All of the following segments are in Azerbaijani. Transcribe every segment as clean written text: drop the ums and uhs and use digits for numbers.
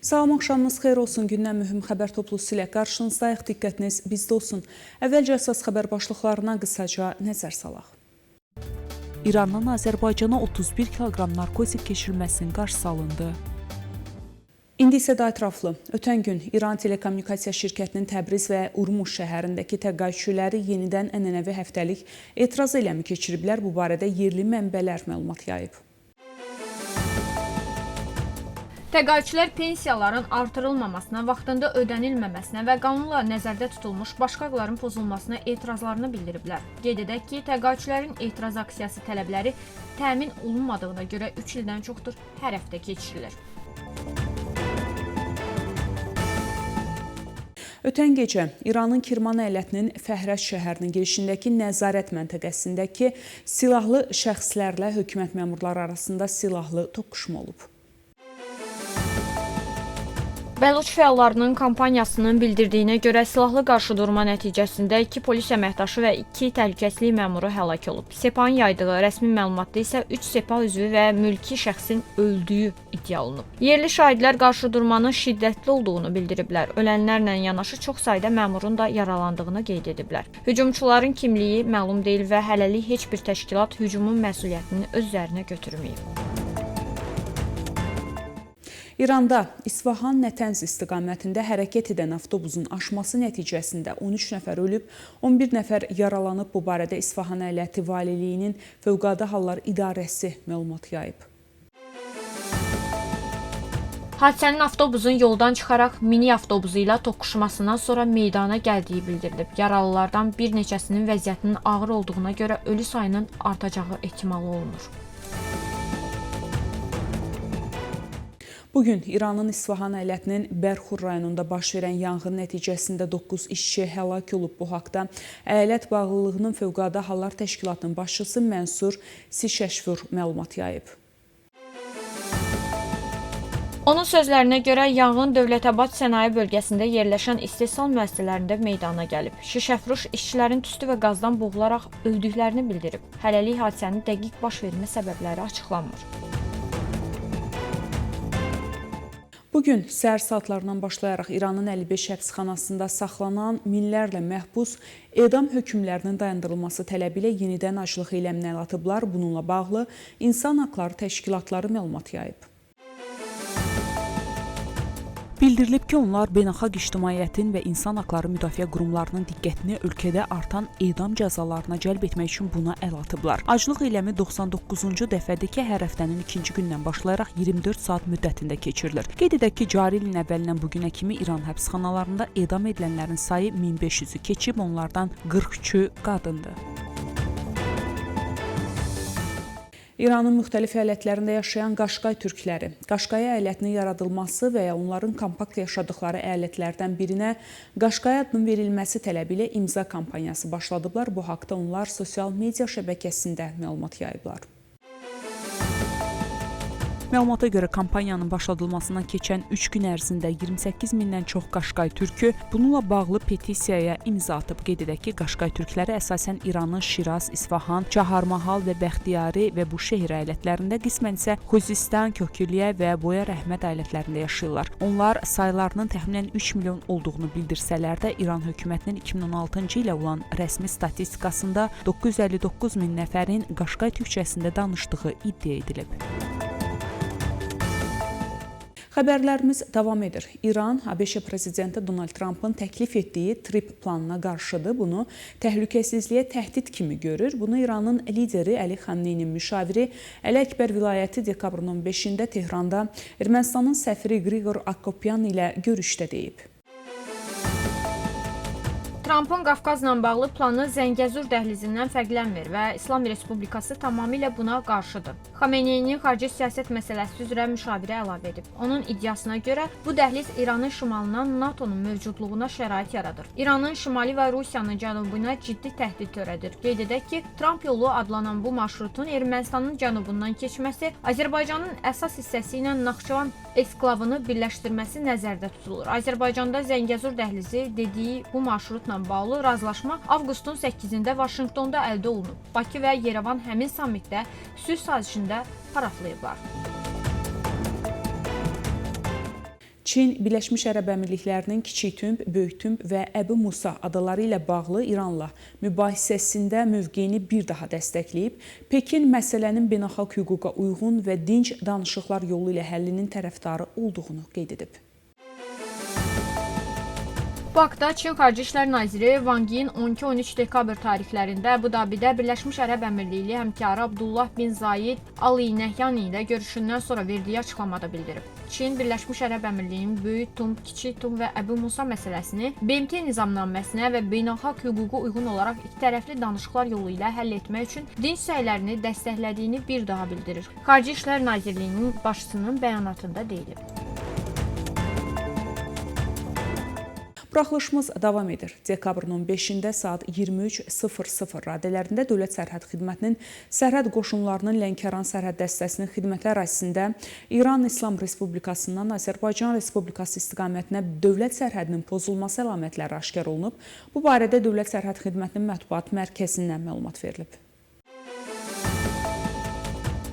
Salam, axşamınız xeyir olsun. Gündən mühüm xəbər toplusu ilə qarşınızdayıq. Diqqətiniz bizdə olsun. Əvvəlcə əsas xəbər başlıqlarına qısaca nəzər salaq. İrandan Azərbaycana 31 kiloqram narkotik keçirilməsinin qarşısı alındı. İndi isə daha ətraflı. Ötən gün İran Telekommunikasiya şirkətinin Təbriz və Urmuş şəhərindəki təqaüdçüləri yenidən ənənəvi həftəlik etiraz eyləmi keçiriblər. Bu barədə yerli mənbələr məlumat yayıb. Təqaüdçülər pensiyaların artırılmamasına, vaxtında ödənilməməsinə və qanunla nəzərdə tutulmuş başqa haqların pozulmasına etirazlarını bildiriblər. Qeyd edək ki, təqaüdçülərin etiraz aksiyası tələbləri təmin olunmadığına görə 3 ildən çoxdur hər həftə keçirilir. Ötən gecə İranın Kirman əyalətinin Fəhrəz şəhərinin girişindəki nəzarət məntəqəsindəki silahlı şəxslərlə hökumət məmurları arasında silahlı toqquşma olub. Bəluç fəallarının kampaniyasının bildirdiyinə görə silahlı qarşıdurma nəticəsində 2 polis əməkdaşı və 2 təhlükəsizlik məmuru həlak olub. Sepahın yaydığı rəsmi məlumatda isə 3 Sepah üzvü və mülki şəxsin öldüyü iddia olunub. Yerli şahidlər qarşıdurmanın şiddətli olduğunu bildiriblər. Ölənlərlə yanaşı çox sayda məmurun da yaralandığını qeyd ediblər. Hücumçuların kimliyi məlum deyil və hələlik heç bir təşkilat hücumun məsuliyyətini öz üzərinə götürməyib. İranda İsfahan Nətənz istiqamətində hərəkət edən avtobusun aşması nəticəsində 13 nəfər ölüb, 11 nəfər yaralanıb. Bu barədə İsfahan Əyaləti Valiliyinin Fövqəladə Hallar İdarəsi məlumat yayıb. Hadisənin avtobusun yoldan çıxaraq mini avtobusu ilə toqquşmasından sonra meydana gəldiyi bildirilib. Yaralılardan bir neçəsinin vəziyyətinin ağır olduğuna görə ölü sayının artacağı ehtimalı olunur. Bugün İranın İsfahan əyalətinin Bərxur rayonunda baş verən yanğın nəticəsində 9 işçi həlak olub. Bu haqda əyalət bağlılığının Fövqəladə Hallar Təşkilatının başçısı Mənsur Sişəşvur məlumat yayıb. Onun sözlərinə görə yanğın Dövlətabad sənaye bölgəsində yerləşən istehsal müəssisələrində meydana gəlib. Şişəfruş işçilərin tüstü və qazdan boğularaq öldüklərini bildirib. Hələlik hadisənin dəqiq baş vermə səbəbləri açıqlanmır. Bugün səhər saatlarından başlayaraq İranın 55 həbsxanasında saxlanan minlərlə məhbus edam hökmlərinin dayandırılması tələbi ilə yenidən aclıq eyləminə əl atıblar. Bununla bağlı İnsan Haqları Təşkilatları məlumat yayıb. Bildirilib ki, onlar beynəlxalq ictimaiyyətin və insan haqları müdafiə qurumlarının diqqətini ölkədə artan edam cəzalarına cəlb etmək üçün buna əl atıblar. Aclıq eyləmi 99-cu dəfədir ki, hər həftənin ikinci gündən başlayaraq 24 saat müddətində keçirilir. Qeyd edək ki, cari ilin əvvəlindən bugünə kimi İran həbsxanalarında edam edilənlərin sayı 1500-ü keçib, onlardan 43-ü qadındır. İranın müxtəlif əyalətlərində yaşayan Qaşqay türkləri, Qaşqay əyalətinin yaradılması və ya onların kompakt yaşadıkları əyalətlərdən birinə Qaşqay adının verilməsi tələbi ilə imza kampaniyası başladıblar. Bu haqda onlar sosial media şəbəkəsində məlumat yayıblar. Məlumata görə kampaniyanın başladılmasından keçən 3 gün ərzində 28 mindən çox Qaşqay türkü bununla bağlı petisiyaya imza atıb. Qeyd edək ki, Qaşqay türkləri əsasən İranın Şiraz, İsfahan, Çaharmahal və Bəxtiyari və Buşehir əyalətlərində, qismən isə Xuzistan, Kökülyə və Boya Rəhmət əyalətlərində yaşayırlar. Onlar saylarının təxminən 3 milyon olduğunu bildirsələr də, İran hökumətinin 2016-cı ilə olan rəsmi statistikasında 959 min nəfərin Qaşqay türkçəsində danışdığı iddia edilib. Xəbərlərimiz davam edir. İran, ABŞ prezidenti Donald Trumpın təklif etdiyi TRIPP planına qarşıdır. Bunu təhlükəsizliyə təhdid kimi görür. Bunu İranın lideri Əli Xamneyinin müşaviri Əli Əkbər Vilayəti dekabrın 15-də Tehranda Ermənistanın səfiri Griqor Akopyan ilə görüşdə deyib. Trumpın Qafqazla bağlı planı Zəngəzur dəhlizindən fərqlənmir və İslam Respublikası tamamilə buna qarşıdır. Xameneyinin xarici siyasət məsələsi üzrə müşaviri əlavə edib. Onun iddiasına görə bu dəhliz İranın şimalından NATO-nun mövcudluğuna şərait yaradır. İranın şimali və Rusiyanın cənubuna ciddi təhdid törədir. Qeyd edək ki, Trump yolu adlanan bu marşrutun Ermənistanın cənubundan keçməsi Azərbaycanın əsas hissəsi ilə Naxçıvan eksklavını birləşdirməsi nəzərdə tutulur. Azərbaycanda Zəngəzur dəhlizi dediyi bu marşrutla bağlı razılaşma avqustun 8-də Vaşinqtonda əldə olunub. Bakı və Yerevan həmin sammitdə sülh sazişində paraflayıblar. Çin Birləşmiş Ərəb Əmirliklərinin Kiçik Tümb, Böyük Tümb və Əbu Musa adaları ilə bağlı İranla mübahisəsində mövqeyini bir daha dəstəkləyib. Pekin məsələnin beynəlxalq hüquqa uyğun və dinc danışıqlar yolu ilə həllinin tərəfdarı olduğunu qeyd edib. Bu haqda Çin Xarici İşlər Naziri Wang Yin 12-13 dekabr tarixlərində Əbu Dabidə Birləşmiş Ərəb Əmirlikli həmkarı Abdullah bin Zayed Al Nəhyan ilə görüşündən sonra verdiyi açıqlamada bildirib. Çin Birləşmiş Ərəb Əmirliyinin Böyük Tumb, Kiçik Tumb və Əbu Musa məsələsini BMT nizamnaməsinə və beynəlxalq hüquqa uyğun olaraq iki tərəfli danışıqlar yolu ilə həll etmək üçün dinc səylərini dəstəklədiyini bir daha bildirir. Xarici İşlər Nazirliyinin başçısının bəyanatında deyilib. Buraxılışımız davam edir. Dekabrın 15-də saat 23:00 radələrində Dövlət Sərhəd Xidmətinin Sərhəd Qoşunlarının Lənkəran Sərhəd Dəstəsinin xidməti ərazisində İran İslam Respublikasından Azərbaycan Respublikası istiqamətinə dövlət sərhədinin pozulması əlamətləri aşkar olunub. Bu barədə Dövlət Sərhəd Xidmətinin mətbuat mərkəzindən məlumat verilib.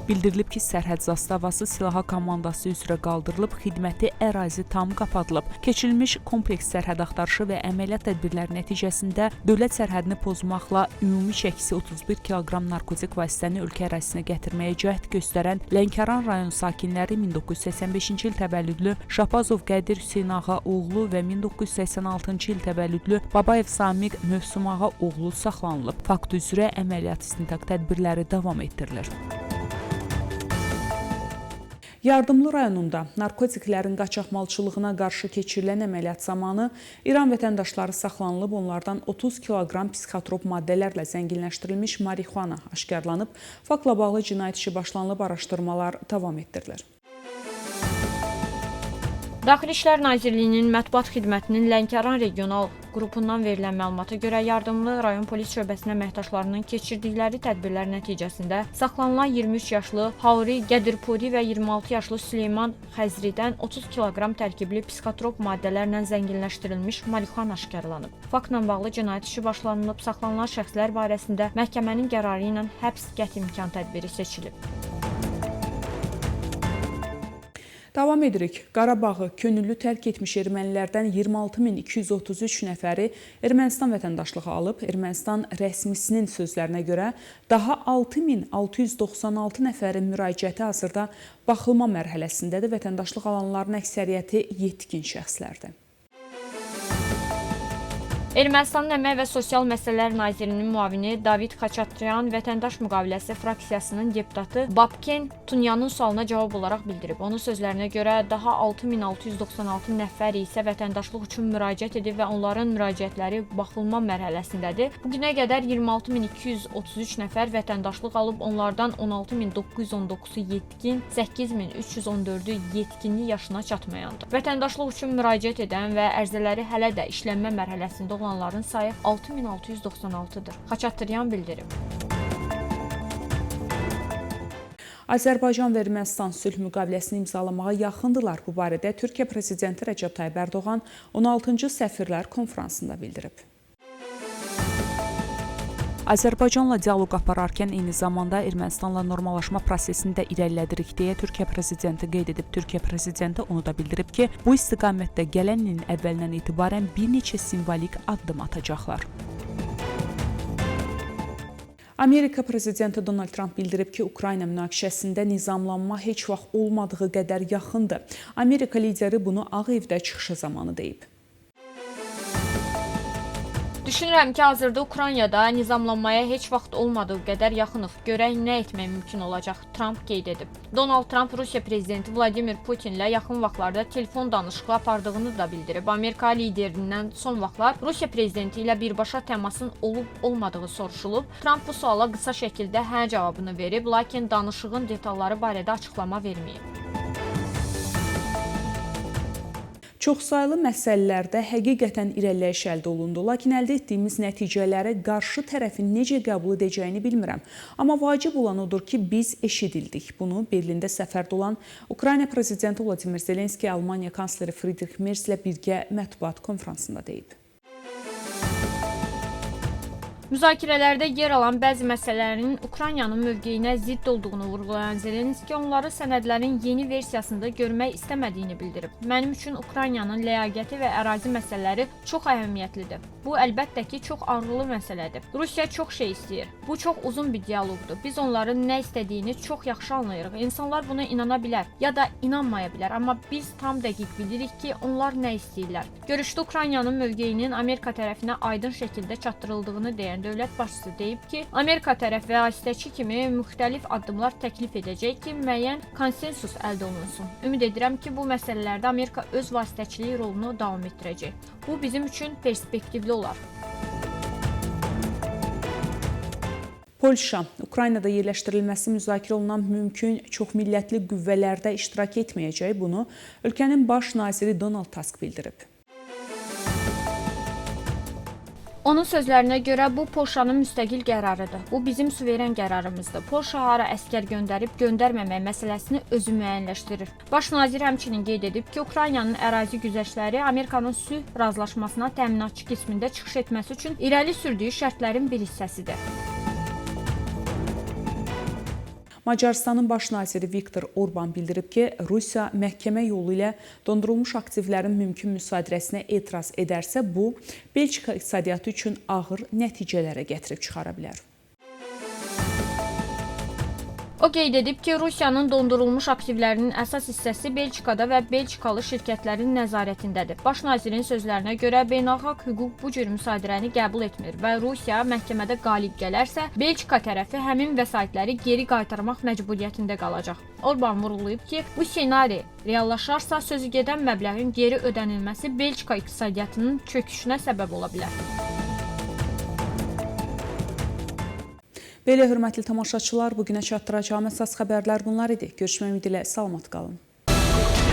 Bildirilib ki, sərhəd zastavası silaha komandası üzrə qaldırılıb, xidməti ərazi tam qapadılıb. Keçirilmiş kompleks sərhəd axtarışı və əməliyyat tədbirləri nəticəsində dövlət sərhədini pozmaqla ümumi çəkisi 31 kiloqram narkotik vasitəni ölkə ərazisinə gətirməyə cəhd göstərən Lənkəran rayon sakinləri 1985-ci il təvəllüdlü Şahbazov Qədir Hüseynağa oğlu və 1986-cı il təvəllüdlü Babayev Samiq Mövsümağa oğlu saxlanılıb. Fakt üzrə əməliyyat istintaq tədbirləri davam etdirilir. Yardımlı rayonunda narkotiklərin qaçaqmalçılığına qarşı keçirilən əməliyyat zamanı İran vətəndaşları saxlanılıb, onlardan 30 kiloqram psixotrop maddələrlə zənginləşdirilmiş marixuana aşkarlanıb. Faktla bağlı cinayət işi başlanılıb, araşdırmalar davam etdirilir. Daxili İşlər Nazirliyinin Mətbuat Xidmətinin Lənkəran Regional qrupundan verilən məlumata görə Yardımlı rayon polis şöbəsinin əməkdaşlarının keçirdikləri tədbirlər nəticəsində saxlanılan 23 yaşlı Hauri Qədirpuri və 26 yaşlı Süleyman Xəzridən 30 kiloqram tərkibli psixotrop maddələrlə zənginləşdirilmiş marixuana aşkarlanıb. Faktla bağlı cinayət işi başlanılıb, saxlanılan şəxslər barəsində məhkəmənin qərarı ilə həbs qəti imkan tədbiri seçilib. Davam edirik. Qarabağı könüllü tərk etmiş ermənilərdən 26.233 nəfəri Ermənistan vətəndaşlığı alıb. Ermənistan rəsmisinin sözlərinə görə daha 6.696 nəfərin müraciəti hazırda baxılma mərhələsindədir. Vətəndaşlıq alanların əksəriyyəti yetkin şəxslərdir. Ermənistanın Əmək və Sosial Məsələlər Nazirinin müavini David Xaçatryan Vətəndaş Müqaviləsi fraksiyasının deputatı Babken Tunyanın sualına cavab olaraq bildirib. Onun sözlərinə görə daha 6696 nəfər isə vətəndaşlıq üçün müraciət edib və onların müraciətləri baxılma mərhələsindədir. Bugünə qədər 26233 nəfər vətəndaşlıq alıb, onlardan 16919-u yetkin, 8314-ü yetkinlik yaşına çatmayandır. Vətəndaşlıq üçün müraciət edən və ərizələri hələ də işlənmə mərhələsində olanların sayı 6696-dır. Xaçatryan bildirib. Azərbaycan və Ermənistan sülh müqaviləsini imzalamağa yaxındırlar. Bu barədə Türkiyə Prezidenti Rəcəb Tayyip Ərdoğan 16-cı Səfirlər Konfransında bildirib. Azərbaycanla dialoq apararkən eyni zamanda Ermənistanla normallaşma prosesini də irəlilədirik deyə Türkiyə Prezidenti qeyd edib. Türkiyə Prezidenti onu da bildirib ki, bu istiqamətdə gələn ilin əvvəlindən etibarən bir neçə simvolik addım atacaqlar. Amerika Prezidenti Donald Trump bildirib ki, Ukrayna münaqişəsində nizamlanma heç vaxt olmadığı qədər yaxındır. Amerika lideri bunu Ağ Evdə çıxışı zamanı deyib. Düşünürəm ki, hazırda Ukraynada nizamlanmaya heç vaxt olmadığı qədər yaxınıq. Görək nə etmək mümkün olacaq, Trump qeyd edib. Donald Trump Rusiya Prezidenti Vladimir Putinlə yaxın vaxtlarda telefon danışığı apardığını da bildirib. Amerika liderindən son vaxtlar Rusiya Prezidenti ilə birbaşa təmasın olub-olmadığı soruşulub. Trump bu suala qısa şəkildə hə cavabını verib, lakin danışığın detalları barədə açıqlama verməyib. Çoxsaylı məsələlərdə həqiqətən irəliləyiş əldə olundu. Lakin əldə etdiyimiz nəticələri qarşı tərəfin necə qəbul edəcəyini bilmirəm. Amma vacib olan odur ki, biz eşidildik. Bunu Berlində səfərdə olan Ukrayna Prezidenti Vladimir Zelenski Almaniya kansleri Friedrich Merz ilə birgə mətbuat konfransında deyib. Müzakirələrdə yer alan bəzi məsələlərin Ukraynanın mövqeyinə zidd olduğunu vurğulayan Zelenski onları sənədlərin yeni versiyasında görmək istəmədiyini bildirib. Mənim üçün Ukraynanın ləyaqəti və ərazi məsələləri çox əhəmiyyətlidir. Bu əlbəttə ki, çox ağrılı məsələdir. Rusiya çox şey istəyir. Bu çox uzun bir dialoqdur. Biz onların nə istədiyini çox yaxşı anlayırıq. İnsanlar buna inana bilər ya da inanmaya bilər, amma biz tam dəqiq bilirik ki, onlar nə istəyirlər. Görüşdə Ukraynanın mövqeyinin Amerika tərəfinə aydın şəkildə çatdırıldığını deyən dövlət başçısı deyib ki, Amerika tərəf vasitəçi kimi müxtəlif addımlar təklif edəcək ki, müəyyən konsensus əldə olunsun. Ümid edirəm ki, bu məsələlərdə Amerika öz vasitəçilik rolunu davam etdirəcək. Bu bizim üçün perspektivli olar. Polşa Ukraynada yerləşdirilməsi müzakirə olunan mümkün çoxmillətli qüvvələrdə iştirak etməyəcək. Bunu ölkənin baş naziri Donald Tusk bildirib. Onun sözlərinə görə bu Polşanın müstəqil qərarıdır. Bu bizim suveren qərarımızdır. Polşa hara əskər göndərib göndərməmək məsələsini özü müəyyənləşdirir. Baş nazir həmçinin qeyd edib ki, Ukraynanın ərazi güzəştləri Amerikanın sülh razılaşmasına təminatçı qismində çıxış etməsi üçün irəli sürdüyü şərtlərin bir hissəsidir. Macarıstanın baş naziri Viktor Orban bildirib ki, Rusiya məhkəmə yolu ilə dondurulmuş aktivlərin mümkün müsadirəsinə etiraz edərsə, bu Belçika iqtisadiyyatı üçün ağır nəticələrə gətirib çıxara bilər. O qeyd edib ki, Rusiyanın dondurulmuş aktivlərinin əsas hissəsi Belçikada və Belçikalı şirkətlərin nəzarətindədir. Baş nazirin sözlərinə görə beynəlxalq hüquq bu cür müsadirəni qəbul etmir və Rusiya məhkəmədə qalib gələrsə, Belçika tərəfi həmin vəsaitləri geri qaytarmaq məcburiyyətində qalacaq. Orban vurğulayıb ki, bu ssenari reallaşarsa, sözü gedən məbləğin geri ödənilməsi Belçika iqtisadiyyatının çöküşünə səbəb ola bilər. Belə, hörmətli tamaşaçılar, bugünə çatdıracağım əsas xəbərlər bunlar idi. Görüşmək ümidi ilə salamat qalın.